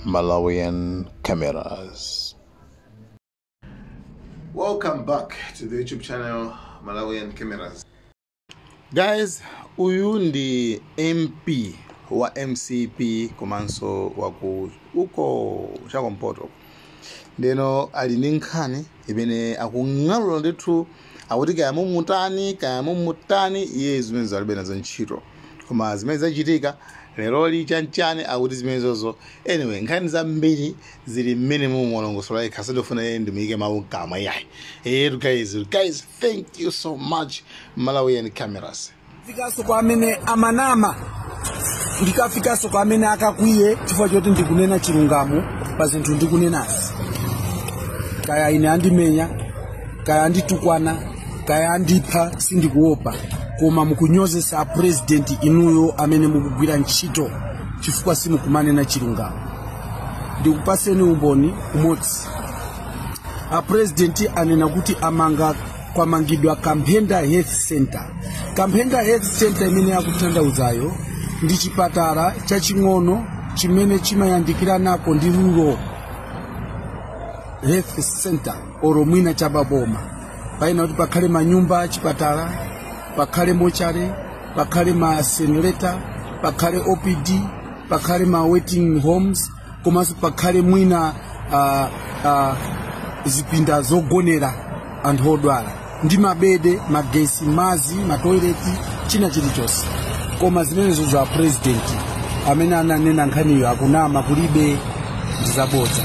Malawian Cameras. Welcome back to the YouTube channel Malawian Cameras. Guys, uyu ndi MP wa MCP komanso waku uko chakumpoto. Ndeno ali ndi nkhani imene akung'alula ndithu, akuti kaya mumutani, kaya mumutani, iye zimene alibe nazo ntchito, koma zimene zachitika leroli chanchani, akuti zimenezozo. Anyway, nkhani zambiri zili mmene mumulongosola yekha, sindifuna iye ndimuyike mawu mkamwa iyayi. Etu guys, thank you so much, Malawian Cameras. Fikaso kwa amene amanama, ndikafikaso kwa amene akakwiye chifukwa choti ndikunena chilungamo pa zinthu ndikunenazi. Kaya ine andimenya, kaya anditukwana, kaya andipha, sindikuopa, koma mukunyozesa president inuyo amene mukugwira ntchito chifukwa simukumanena chilungamo. Ndikupaseni umboni umodzi. A president anena kuti amanga, kwamangidwa Kamphenda Health Center. Kamphenda Health Center imene akutanthauzayo ndi chipatala chaching'ono chimene chimayandikira nako ndi rural health center oro mwina chababoma. Paina kuti pakhale manyumba achipatala, pakhale mortuary, pakhale ma incinerator, pakhale OPD, pakhale ma waiting homes, komanso pakhale mwina zipinda zogonera anthu odwala ndi mabede, magesi, mazi, matoileti, china chilichonse. Koma zimenezo za president amene ananena nkhaniyo akunama, kulibe, ndizabodza.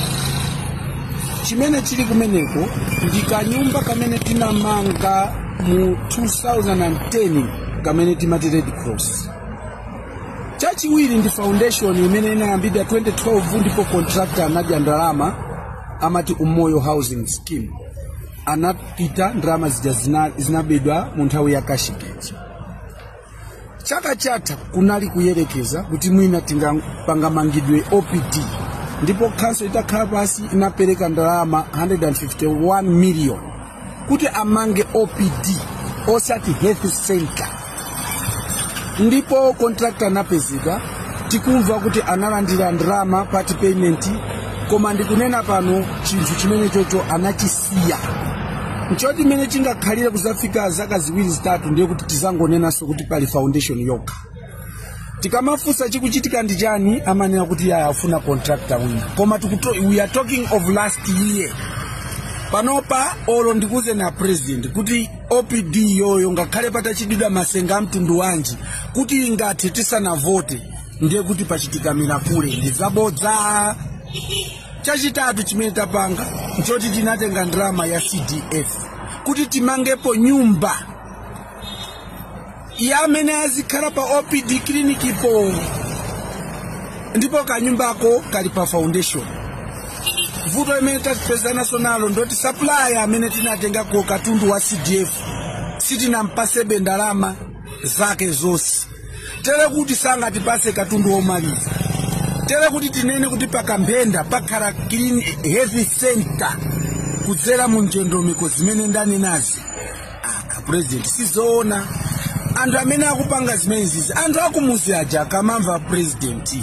Chimene chili kumeneko ndi kanyumba kamene tinamanga mu 2010 kamene timati Red Cross. Chachiwiri ndi foundation imene inayambidwa 2012, ndipo contractor anadya ndalama, amati Umoyo Housing Scheme. Anapita, ndalama zija zinabedwa mu nthawi ya Cashgate. Chaka chatha kunali kuyerekeza kuti mwina tingapangamangidwe OPD, ndipo council itakhala pasi inapereka ndalama 151 million kuti amange OPD, osati health center, ndipo contractor anapezeka. Tikumva kuti analandira ndalama part payment, koma ndikunena pano chinthu chimene chocho anachisiya. Nchoti imene chingakhalire kuzafika zaka 2, 3, ndiye kuti tizangonenanso kuti pali foundation yokha. Tikamafunsa chikuchitika ndi chani, amanena kuti yaya, afuna contractor wina. Koma we are talking of last year. Panopa olo ndikuze na president kuti OPD yoyo, ngakhale patachididwa masenga a mtundu wanji kuti ingathe tisanavote, ndiye kuti pachitika miracle, ndi zabodza. Chachitatu chimene tapanga nchoti tinatenga ndalama ya CDF kuti timangepo nyumba ya amene azikhala pa OPD clinic po, ndipo kanyumbako kali pa foundation. Vuto imene tatipezanaso nalo ndoti supplier amene tinatengako katundu wa CDF sitinampasebe ndalama zake zonse, tere kuti sangatipase katundu womaliza. Tere kuti tinene kuti pakamphenda pakhala clean health center kudzera mu ndondomeko zimene ndanenazi, aka president, sizoona. Anthu amene akupanga zimenezizi, anthu akumuzi aja akamamva president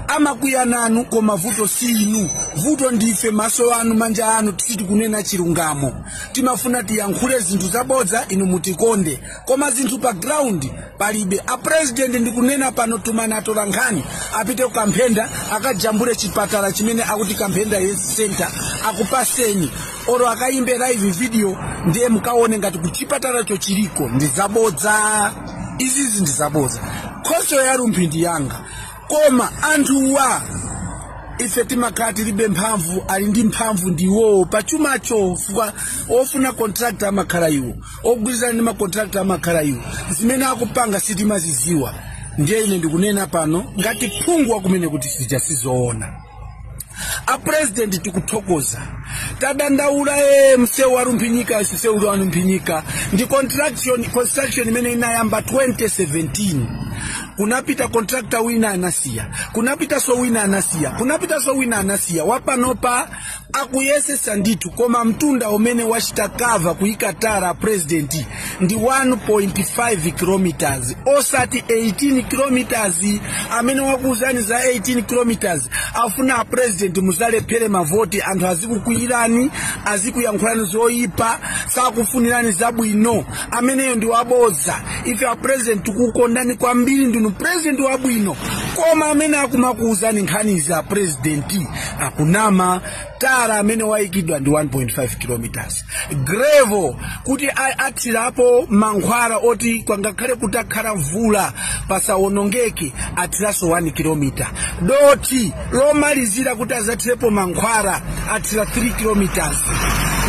amakwiya nanu, koma vuto si inu, vuto ndife, maso anu, manja anu. Sitikunena chilungamo, timafuna tiyankhule zinthu zabodza inu mutikonde, koma zinthu pa ground palibe. A president, ndikunena pano, tumana atola nkhani apite kukamphenda akajambule chipatala chimene akuti Kamphenda Health Center, akupaseni, oro akayimbe live video, ndiye mukaone ngati kuchipatalacho chiliko. Ndi zabodza izizi, ndi zabodza. Khonsolo ya Rumphi ndi yanga, koma anthuwa ife timakhala tilibe mphamvu, ali ndi mphamvu ndiwowo pachumacho, fukwa ofuna contractor amakhala iwo, ogwirizana ndi macontractor amakhala iwo. Zimene akupanga sitimaziziwa. Ndiye ine ndikunena pano ngati phungu wakumene kuti sija sizoona. A president, tikuthokoza. Tadandaula msewu wa Rumphi-Nyika, msewu wa Rumphi-Nyika ndi construction imene inayamba 2017. Kunapita contractor wina anasiya, kunapita so wina anasiya, kunapita so wina anasiya. Wapanopa Akuyesesa ndithu, koma mtunda umene wachita cover kuyika tara president ndi 1.5 kilometers, osati 18 kilometers. Amene wakuuzani za 18 kilometers afuna a president muzalephere mavoti, anthu azikukwiyirani, azikuyankhulani zoyipa, sakufunirani zabwino. Ameneyo ndi wabodza. Ife a president tikukondani kwambiri, ndinu president wabwino, koma amene akumakuuzani nkhani za president akunama. Tara amene wayikidwa ndi 1.5 kilometers. Gravel kuti athirapo mankhwala oti kwangakhale kutakhala mvula pasawonongeke, athiranso 1 kilomita. Doti lomalizira kuti azathirepo mankhwala athira 3 kilometers.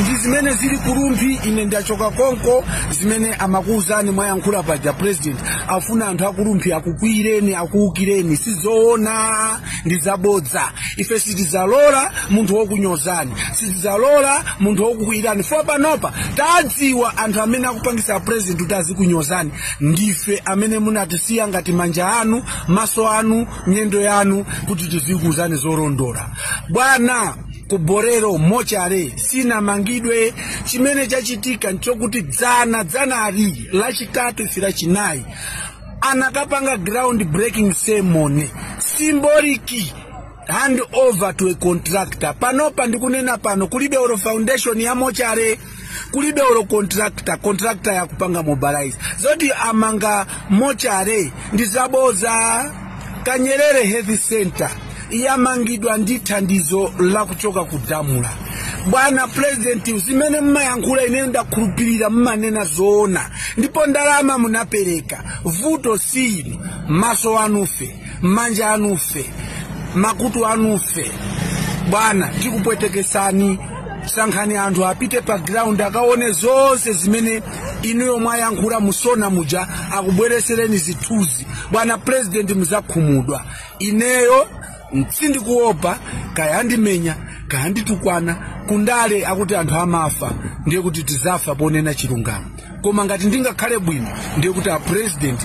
Ndi zimene zili kuRumphi. Ine ndachoka konko. Zimene amakuuzani mwayankhula paja president afuna anthu akuRumphi akukwiyireni, akuwukireni, sizoona, ndi zabodza. Ife sitizalola munthu wokunyozani, sitizalola munthu wokukwiyirani. Fo panopa tadziwa anthu amene akupangisa president kuti azikunyozani. Ndife amene munatisiya ngati manja anu, maso anu, miyendo yanu, kuti tizikuuzani zolondola. Bwana, ku Borero mortuary sinamangidwe. Chimene chachitika nchokuti dzana dzanali Lachitatu, ife Lachinayi anakapanga ground breaking ceremony, symbolic hand over to a contractor. Panopa ndikunena pano kulibe olo foundation ya mortuary, kulibe olo contractor. Contractor yakupanga mobilize. Zoti amanga mortuary ndi zaboza. Kanyerere Health Center yamangidwa ndi thandizo lakuchoka kudamula. Bwana president, zimene mmayankhula ine ndakhulupirira mmanena zoona, ndipo ndalama munapereka. Vuto si inu, maso anufe, manja anufe, makutu anufe. Bwana, tikupwetekesani. Sankhani anthu apite pa ground akaone zonse zimene inuyo mwayankhula musona muja, akubweresereni zithunzi. Bwana president, muzakhumudwa. Ineyo sindikuopa, kaya andimenya, kaya anditukwana. Kundale akuti anthu amafa, ndiye kuti tizafa ponena chilungamo. Koma ngati ndingakhale bwino, ndiye kuti a president,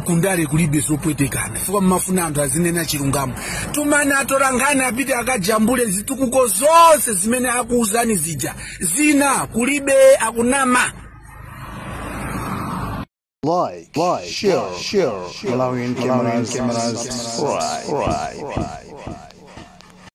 kundale kulibe zopwetekana, chifukwa mmafuna anthu azinena chilungamo. Tumani atola nkhani apite akajambule zitukuko zonse zimene akuuzani zija. Zina kulibe, akunama. Like, share, Malawian cameras, subscribe.